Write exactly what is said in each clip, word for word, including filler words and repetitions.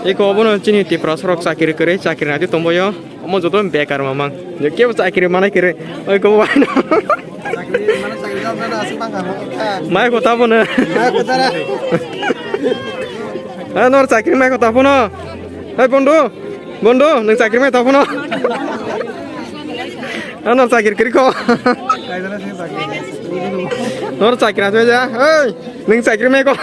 Eko obono chini Tiprasa rok chakiri kwrwi, chakiri naidi tongbaio. Omo joto bekar mamang. Je kebo chakiri mana kiri. Oi ko bai no. Mai ko tabo no. Eh, nor chakiri mai ko tabo no. Hei bondo. Bondo, nang chakiri mai tabo no. Ah, nor chakiri kwrwi ko. Nor chakiri naidi ja. Hei, nang chakiri mai ko.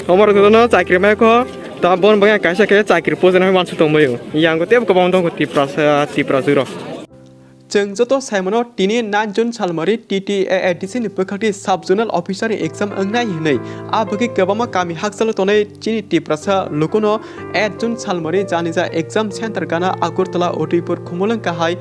Omor jotono chakiri mai kho, ta bon bangya kaisa khe chakiri pojana hai wansuk tongbaio. Yang ko tebo kwbang tongo Tiprasa, Tiprasa rok. Chwng joto saimano tini nine June salmari T T A A D C ni bwkhakni sub zonal officer ni exam wngnai hinwi. A bagwi kwbangma kami hakchalo tongnai chini Tiprasa lukuno eight June salmari janija exam center gana Agartala, Udaipur, Khumulwng kahai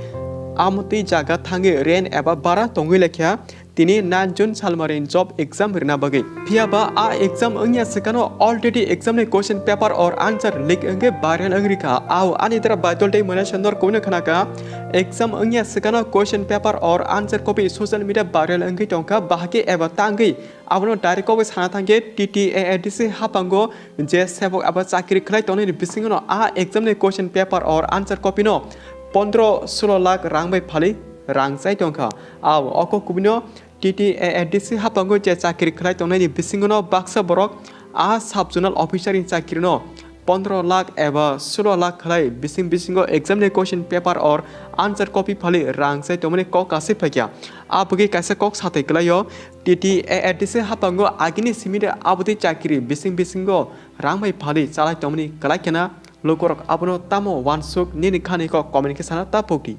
amtwi jaga thangwi rent eba bara tongwi lekha. Tini nine June salmari job exam rina bagwi. Phiya ba a exam wngya swkano already exam ni question paper or answer leak wngwi viral wngri kha. Ao ani dara Baidol tei Mona Sandor kuino khna kha, exam wngya swkano question paper or answer copy social media viral wngwi tongkha, bahai khe eba tangwi abono direct kok bai sana thangkhe T T A A D C haphango je sebok eba chakiri khlai tongnai ni bisingo no a exam ni question paper or answer copy no pondro sulo lakh rang bai phalwi rang chai tongkha. Ao o kok kubui no T T A A D C haphango je chakiri khlai tongnaini bisingono baksa borok a sub zonal officer ni chakirino pondro lakh eba sulo lakh khlai bising bisingo exam ni question paper or answer copy phalwi rang chai tongmani kok kasui phaikha. A bagwi kaisa kok sathai kwlaio, T T A A D C haphango agini simi de aboni chakiri bising bisingo rang bai phalwi chalai tongmani kwlai kheno lukurok abono tamo wansuk nini khani kok comment khe sana ta pokdi.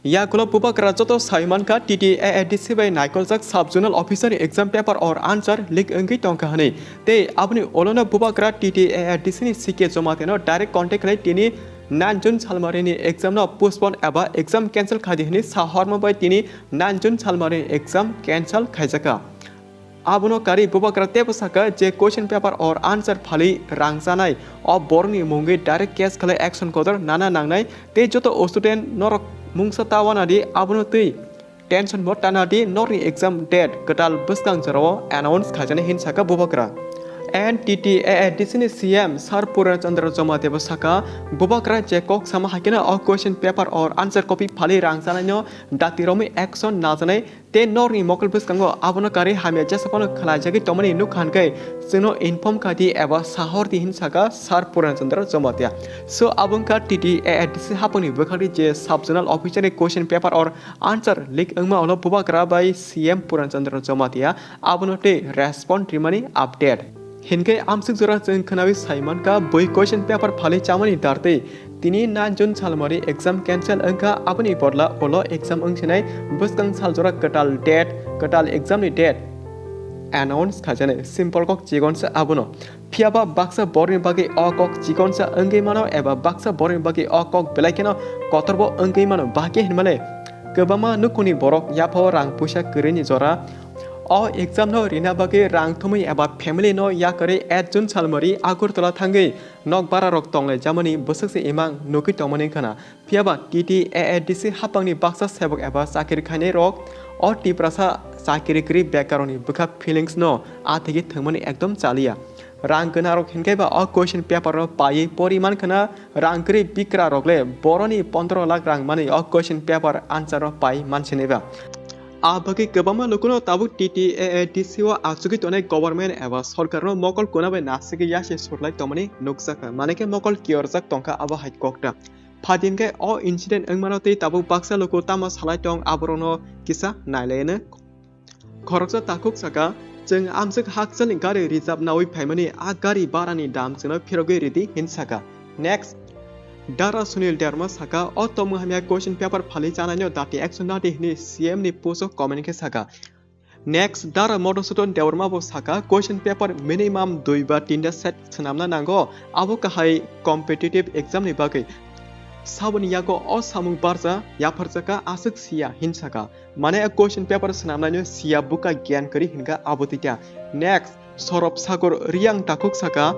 Yagulo bubagra joto sai mankha T T A A D C bai naikoljak sub zonal officer ni exam paper or answer leak wngwi tongkha hwnwi. Tei aboni ulono bubagra T T A A D C ni C K Jomatino direct contact khlai tini nine June salmari ni exam no postpone eba exam cancel khaidi hwnwi sa horma bai tini nine June salmari ni exam cancel khaijakha. Abono karwi bubagra teibo sakha je question paper or answer phalwi rang chanai o borokni mungwi direct case khlai action kotor nana nangnai tei joto student norok mungsa ta wanadi abono twi tension bo tanadi norni exam date kwtal bwskang jorao announce khaijani hin sakha bubagra. And T T A A D C ni C M Sir Purana Chandra Jamatia bo sakha bubagra je kok sama haikhe o question paper or answer copy phalwi rang chanaino dati romwi action najanai. Tei norni mokol bwskango abono karwi hamya jesa phano khwlaijagwi tongmani nukha hwnkhe chwngno inform kha di eba sahor di hin sakha Sir Purana Chandra Jamatia. So abo wngkha T T A A D C haphangni bwkhakni je sub zonal officer ni question paper or answer leak wngma ulo bubagra bai C M Purana Chandra Jamatia abono tei respond rimani update. Hinkhe amswk jora chwng khwnawi sai mankha bui question paper phalwi chamani dartwi tini nine June salmari exam cancel wngkha, aboni bodla ulo exam wngsinai bwskang sal jora kwtal date, kwtal exam ni date announce khaijani. Simple kok chikonsa abono. Phiyaba baksa borokni bagwi o kok chikonsa wngwi mano eba baksa borokni bagwi o kok belai kheno kotorbo wngwi mano. Bahai khe hinmale kwbangma nukhungni borok yaphao rang puisa kwrwini jora o exam no rina bagwi rang thumwi eba family no yakarwi eight June salmari Agartala thangwi nok bara rok tonglai jamani bwswk se imang nugwi tongmani khana. Phiyaba T T A A D C haphangni baksa sebok eba chakiri khainai rok o Tiprasa chakiri kwrwi bekaroni bwkha feelings no a thigi thwngmani ekdom chaliya. Rang gwnarok hinkhe ba o question paper no paiwi pori man khana, rang kwrwi bikra rok le boroni pondro lakh rang mani o question paper answer no pai man sinai ba. A bagwi kwbangma lukuno tabuk T T A A D C o achugwi tongnai government eba sorkarno mokol kuna bai nasigwi yase surlai tongmani nukjakha, manwi khe mokol kiyorjak tongkha abo hai kokta. Phaidi hinkhe o incident wngmano tei tabuk baksa luku tamo salai tong aborokno kisa nailaino. Khoroksa takhuk saka, "Chwng amswk hakchalni gari reserve naui phaimani, a gari barani dam chwngno phirogwi ridi," hin saka. Next, Dara Sunil Debbarma saka, "O tongmung hamya question paper phalwi chanaino dati action nadi," hwnwi C M ni post o comment khe saka. Next, Dara Madhusudan Debbarma bo saka, "Question paper minimum dui ba tinta set swnamna nango, abo kahai competitive exam ni bagwi. Saboni yago o samung barja yapharjakha aswk siya," hin saka. Mane a question paper swnamnaino siya buka giyan kwrwi hinkha abo tita. Next, Sorop Sagar Reang takhuk saka,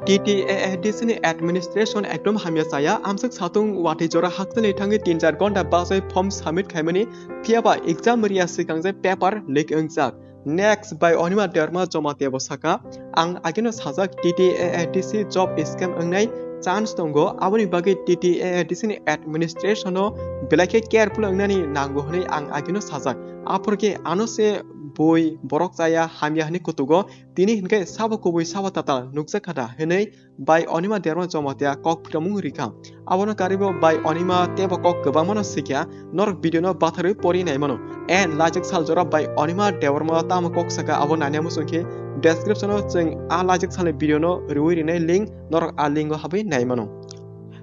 "T T A A D C ni administration ekdom hamya chaya, amswk satung watwi jora hakchalni thangwi tin char ghonta bachai form submit khaimani, phiyaba exam riya swkang je paper leak wngjak. Next, bai Onima Derma Jamatia bo saka, ang agino sajak T T A A D C job scam wngnai chance tongo, aboni bagwi T T A A D C ni administration no belai khe careful wngnani nango hwnwi ang agino sajak. Aphor khe ano se bui borok chaya hamya hwnwi kutugo, tini hinkhe sabo kubui sabo tatal nukjak kha da hwnwi bai Onima Derma Jamatia kok phiramung rikha. Abono karibo bai Onima tebo kok kwbangmano sikya, norok video no batharwi pori naimano. And lajak sal jora bai Onima Debbarma tamo kok saka abo nanya muchung khe description o chwng a lajak salni video no riwi rinai link, norok a link o habwi naimano.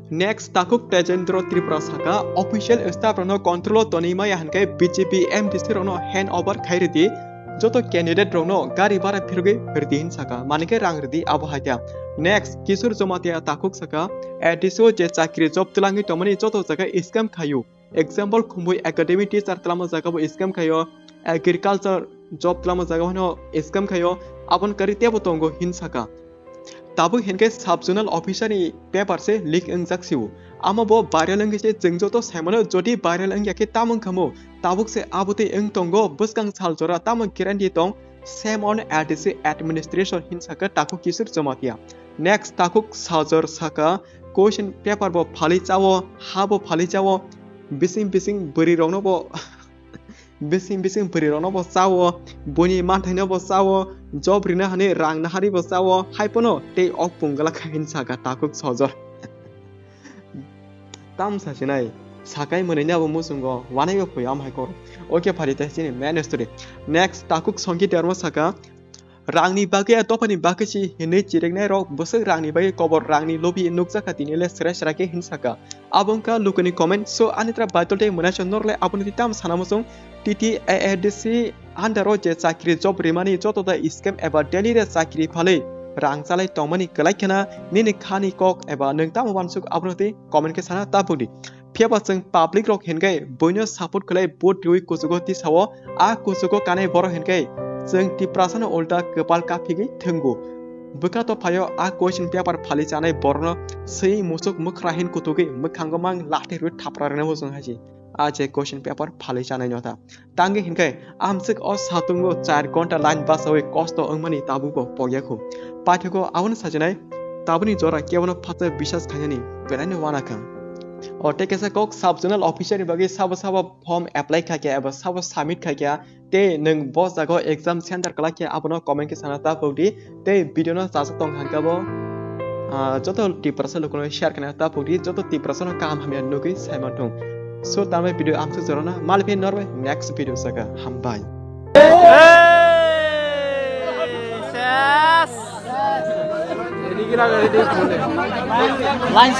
Next, takhuk Tejendra Tripura saka, official staff rokno control o tonwi maya hinkhe B J P M D C rokno hand over khai ridi, joto candidate rokno gari bhara phirogwi ridi hin saka, manikhe rang ridi abo hai kha. Next, Kishore Jamatia takhuk saka, A D C o je chakri job twlangwi tongmani joto jaga scam khaio. Example, Khumbui Academy teacher twlamo jaga bo scam khaio, agriculture job twlamo jaga hino scam khaio, abon kari tebo tongo hin saka. Tabuk hinkhe sub zonal officer ni paper se leak wngjak sio. Amo bo viral wngkhe se chwng joto saimano, jodi viral wngya khe tamo wngkha mo? Tabuk se abotwi wng tongo bwskang sal jora, tamo guarantee tong, shame on A D C administration hin saka takhuk Kishore Jamatia. Next, takhuk Sajor saka, question paper bo phalwi chao, ha bo phalwi chao, bising bising bwrwi rokno bo bising bising bwrwi rokno bo chao, buini manthaino bo chao, job rina hani rang nahari bo chao, hai pono tei ok pungla kha hin saka takhuk Sajor. Tam sasinai, sakai mwnwi ni abo muchungo wanai bo phoi am hai kor. Okay, phari tei chini main story. Next, takhuk Songki Derma saka, rangni bagwi a dophani bagwi si hinwi chiriknai rok bwswk rangni bagwi kobor rangni lobi nukjakha tini le srai srai khe hin saka. Abo wngkha lukuni comment. So ani tra baitol tei mwnaisong norle aboni twi tam sana muchung T T A A D C under o je chakri job rimani joto da scam eba daily re chakri phalwi rang chalai tongmani kwlai khena nini khani kok eba nwng tamo wansuk abono twi comment khe sana ta bukdi. Phiya ba chwng public rok hinkhe buino support khlai vote riwi kuchugo tisao, a kuchugo kanai borok hinkhe chwng Tiprasano ulta kwpal kaphigwi thwngo. Bwkha to phaio a question paper phalwi chanai borokno swi musuk mwkhra hin kutugwi mwkhango mang lathi rwi thapra rwna bo chwng hai se. A je question paper phalwi chanai notha. Tangwi hinkhe amswk o satungo char ghonta line bachawi kosto wngmani tabukbo pokya khu. Paithakgo abono sajinai, tabukni jora kebono phatsa biswas khainani belaino uanakha. O tei kaisa kok sub zonal officer ni bagwi sabo sabo form apply khaikha eba sabo submit khaikha tei nwng bo jaga o exam center kwlai khe abono comment khe sana ta pokdi. Tei video no chajak tong kha bo, ah, joto Tiprasa lukuno share khaina ta pokdi, joto Tiprasa no kaham hamya nugwi sai manthung. So, tamai video amswk jorana, malphi norbai next video saka. Hambai. Line